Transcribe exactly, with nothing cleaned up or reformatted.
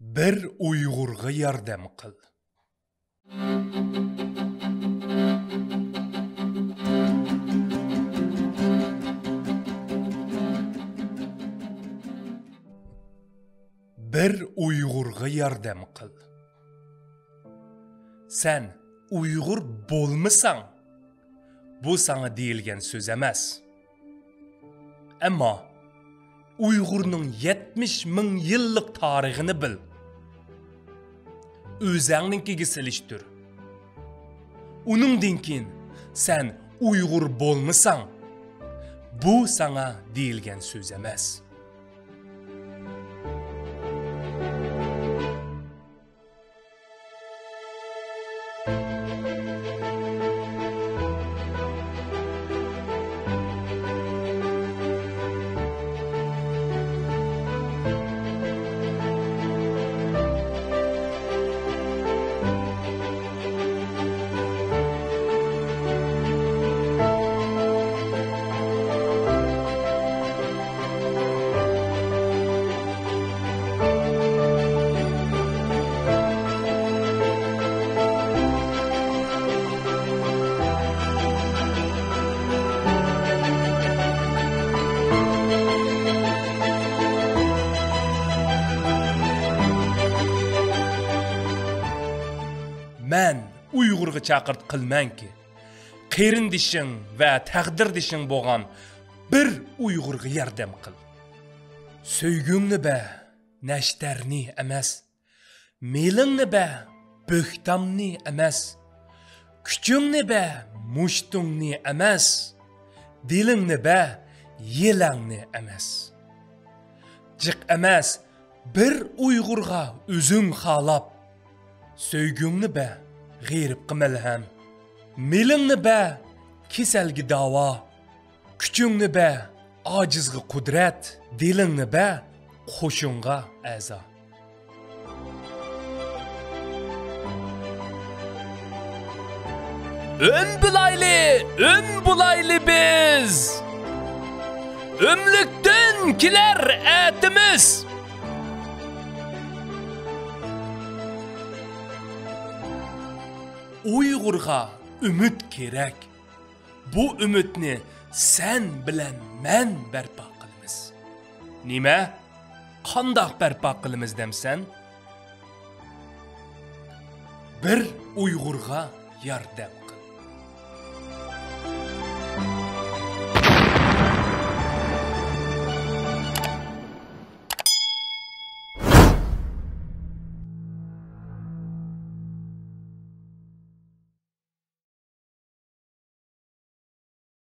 بىر ئۇيغۇرغا ياردەم قىل. بىر ئۇيغۇرغا ياردەم قىل. سەن ئۇيغۇر بولمىساڭ، بۇ ساڭا دېيىلگەن سۆز ئەمەس. ئەمما ئۇيغۇرنىڭ يەتمىش مىڭ يىللىق تارىخىنى بىل. ئۆزەڭنىڭكىگە سېلىشتۇر. ئۇنىڭدىن كېيىن سەن ئۇيغۇر بولمىساڭ، بۇ ساڭا دېيىلگەن سۆز ئەمەس. مەن ئۇيغۇرغا چاقىرىق قىلىمەنكى، قېرىندىشىڭ ۋە تەقدىردىشىڭ بولغان بىر ئۇيغۇرغا ياردەم قىل. سۆيگۈڭنى بەر، نەشتەرنى ئەمەس. مېلىڭنى بەر، بۆھتامنى ئەمەس. كۈچۈڭنى بەر، مۇشتۇڭنى ئەمەس. دىلىڭنى بەر، يېلىڭنى ئەمەس. جىق ئەمەس، بىر ئۇيغۇرغا ئۆزۈڭ خالاپ. سۆيگۈڭنى بەر، غېرىبقا مەلھەم. مېلىڭنى بەر، كېسەلگە داۋا. كۈچۈڭنى بەر، ئاجىزغا قۇدرەت. دىلىڭنى بەر، قوشۇنغا ئەزا. ئۈن بولايلى، ئۈن بولايلى بىز! ئۆملۈكتىن كېلەر ئەتىمىز! ئۇيغۇرغا ئۈمىد كېرەك. بۇ ئۈمىدنى سەن بىلەن مەن بەرپا قىلىمىز. نېمە؟ قانداق بەرپا قىلىمىز دەمسەن؟ بىر ئۇيغۇرغا ياردەم